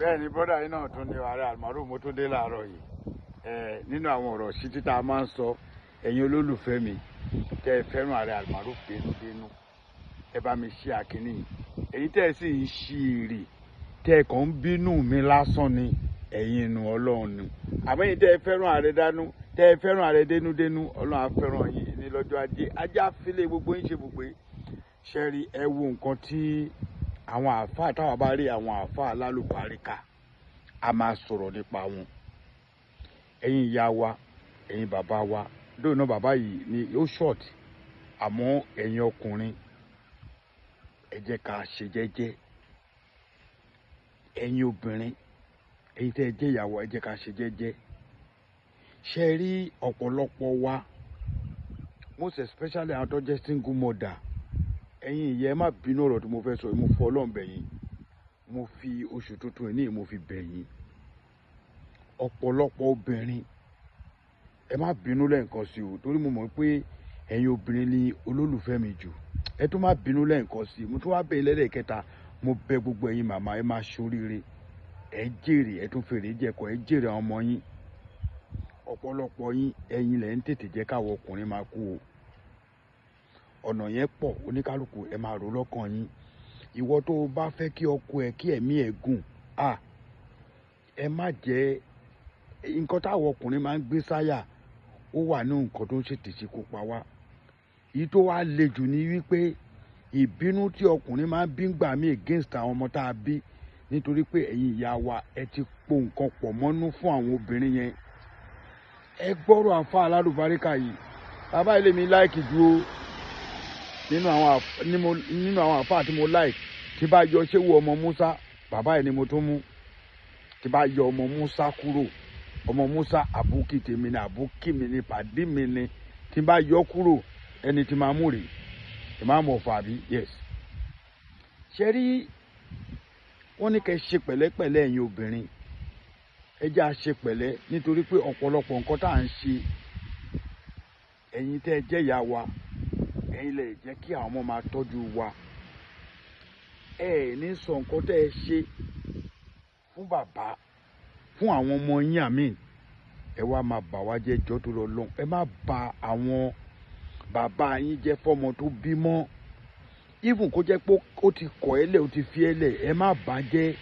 Bẹ́ẹ̀ ni brọ́dà yìí náà tún ní Ààrẹ Almaroof, mo tún dé láàárọ̀ yìí. Nínú àwọn ọ̀rọ̀ sí títa máa ń sọ, ẹ̀yin olólùfẹ́ mi tẹ́ ẹ fẹ́ràn Ààrẹ Almaroof dénúdénú, ẹ bá mi ṣí àkíní yìí. Èyí tẹ́ ẹ sì ń ṣí èrè tẹ́ ẹ kàn ń bínú mi lásán ni, ẹ̀yin inú Ọlọ́run ni. Àmọ́ ẹ̀yin tẹ́ ẹ fẹ́ràn Ààrẹ dánú, tẹ́ ẹ fẹ́ràn Ààrẹ dénúdénú, Ọlọ́run á fẹ́ràn yín ní lọ́jọ́ ajé. Ajé àfilẹ̀ gbogbo yín ṣe gbogbo ṣẹ́rí. Ẹ wo nǹkan tí àwọn àáfàá, táwa bá rí àwọn àáfàá alálùbáríkà, a máa sọ̀rọ̀ nípa wọn. Ẹ̀yin ìyá wa, ẹ̀yin bàbá wa, lóòótọ́ náà bàbá yìí ni ó short, àmọ́ ẹ̀yin ọkùnrin, ẹ jẹ́ ká ṣe jẹ́jẹ́. Ẹ̀yin obìnrin, ẹ̀yin tẹ́ ẹ jẹ́ ìyàwó, ẹ jẹ́ ká ṣe jẹ́jẹ́. Ṣe rí ọ̀pọ̀lọpọ̀ wa, most especially àwọn tó jẹ́ single mother, ẹ̀yin ìyá, ẹ má bínú ọ̀rọ̀ tí mo fẹ́ sọ yìí. Mo fọ Ọlọ́run bẹ̀ yín, mo fi oṣù tuntun yìí ní mo fi bẹ̀ yín. Ọ̀pọ̀lọpọ̀ obìnrin, ẹ má bínú lẹ́ǹkan sí o, torí mo mọ̀ pé ẹ̀yin obìnrin ni olólùfẹ́ mi jù. Ẹ tún má bínú lẹ́ǹkan sí, mo tún wá bẹ̀ yín lẹ́lẹ́kẹta. Mo bẹ̀ gbogbo ẹ̀yin màmá, ẹ má ṣoríire, ẹ jèrè, ẹ tún fèrè jẹ̀kọ, ẹ jèrè àwọn ọmọ yín. Ọ̀pọ̀lọpọ̀ yín, ẹ̀yin lẹ̀ ń tètè jẹ́ káwọn ọkùnrin máa kú o. Ọ̀nà yẹn pọ̀, oníkálukú ẹ máa rò lọ́kàn yín. Ìwọ tó o bá fẹ́ kí ọkọ ẹ kí ẹ̀mí ẹ̀ gùn, à ẹ má jẹ́ nǹkan táwọn ọkùnrin máa ń gbé sáyà. Ó wà ní nǹkan tó ń ṣètì sí kó pa wá. Èyí tó wá le jù ní wípé ìbínú tí ọkùnrin máa ń bí ń gbà mí against àwọn ọmọ tá a bí, nítorí pé ẹ̀yin ìyá wa, ẹ ti po nǹkan pọ̀ mọ́nú fún àwọn obìnrin yẹn. Ẹ gbọ́rọ̀ àfa alálùbáríkà yìí, bàbá ilé mi like ju o nínú àwọn àfa tí mo like. Tí bá yọ ṣéwù ọmọ Musa, bàbá yìí ni mo tún mú. Tí bá yọ ọmọ Musa kúrò, ọmọ Musa àbúkì tèmi ni, àbúkì mi ni, pàdí mi ni, tí bá yọ kúrò, ẹni tí máa mú rèé, ìmáàmù Ọ̀fà àbí? Yes. Ṣe rí, wọ́n ní kẹ́ ṣe pẹ̀lẹ́pẹ̀lẹ́. Ẹ̀yin obìnrin, ẹ jẹ́ à ṣe pẹ̀lẹ́, nítorí pé ọ̀pọ̀lọpọ̀ nǹkan tá à ń ṣe, ẹ̀yin tẹ́ ẹ jẹ́ ìyá wa, ẹ̀yin lè jẹ́ kí àwọn ọmọ máa tọ́jú wa. Ẹ ẹ̀ ní sọ nǹkan tẹ́ ẹ ṣe fún bàbá, fún àwọn ọmọ yín, àmín. Ẹ wá máa bà wá jẹ́ jọ́ tó lọ lọ́hùn. Ẹ má bà àwọn bàbá yín jẹ́ fọ́mọ tó bímọ, even kó jẹ́ pé ó ti kọ̀ ẹ́ lẹ̀, ó ti fi ẹ́ lẹ̀, ẹ má bà á jẹ́,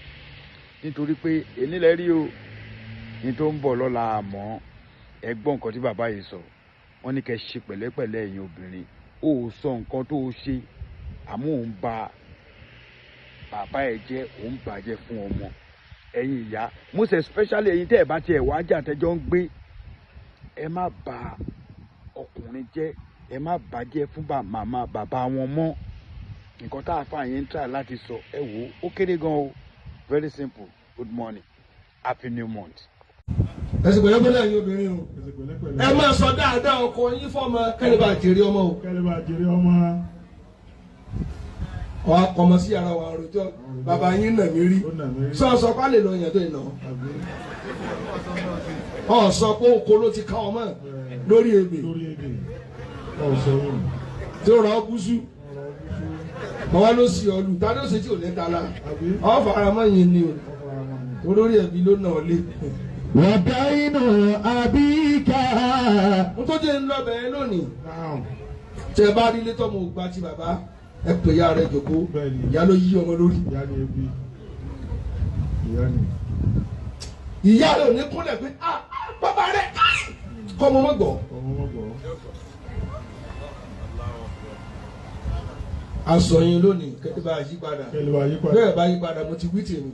nítorí pé èní lẹ rí o, ní tó ń bọ̀ lọ́la. Àmọ́ ẹ gbọ́ nǹkan tí bàbá yìí sọ. Wọ́n ní kẹ́ ṣe pẹ̀lẹ́pẹ̀lẹ́, ẹ̀yin obìnrin. Ó sọ nǹkan tó o ṣe, àmọ́ òun ba bàbá ẹ̀ jẹ́, òun bàjẹ́ fún ọmọ. Ẹ̀yin ìyá, most especially ẹ̀yin tẹ́ ẹ̀ bá tiẹ̀ wá jà, tẹ́jọ́ ń gbé, ẹ má bà ọkùnrin jẹ́, ẹ má bàjẹ́ fún màmá bàbá wọn mọ́. Nǹkan tá a fà yín ń try láti sọ, ẹ wò ó kéré gan o, very simple. Good morning, happy new month. Ẹ sì pẹ̀lẹ́pẹ̀lẹ́, ẹ̀yin obìnrin o. Ẹ máa sọ dáadáa ọkọ yín fọ́mọ kẹ́lẹ́ bá jèrè ọmọ o. Kẹ́lẹ́ bá jèrè ọmọ. Ọ akọmọ sí ara wa àròjọ, bàbá yín nà mí rí. Ó nà mí rí. Sọ pé lè lọ yẹn tó ìnà. Àbí? Ọ sọ pé oko ló ti ká ọmọ lórí ebè. Lórí ebè. Ọ̀sọ̀ yìí. Tí ó rà ọ gúúsù. Ọ̀rọ̀ gúúsù. Bàbá ló sì ọ lù tá ló ṣe tí ò ní ta la. Àbí? Ọ fara mọ́ yín ni o. Ọ̀fọ̀ àwọn ni. Olórí ẹbí ló nà ọ lé. ودين أبيك. N tó jẹ́ ń lọ bẹ̀rẹ̀ lónìí. Náà. Tẹ bá rí ilé tọ́mọ ògbà ti bàbá, ẹ pè ya rẹ jòkó. Bẹ́ẹ̀ni. Ìyá ló yí ọmọ lórí. Ìyá ni ebi. Ìyá ni. Ìyá rẹ ò ní kúnlẹ̀ pé, "Ah ah, bàbá rẹ kọ́ ọmọ mọ́ gbọ́." Ọmọ mọ̀ gbọ́. Aṣọ yín lónìí kẹ́tẹ́ bá yí padà. Kẹ́lẹ́ bá yí padà. Bẹ́ẹ̀ bá yí padà, mo ti wí tèmi.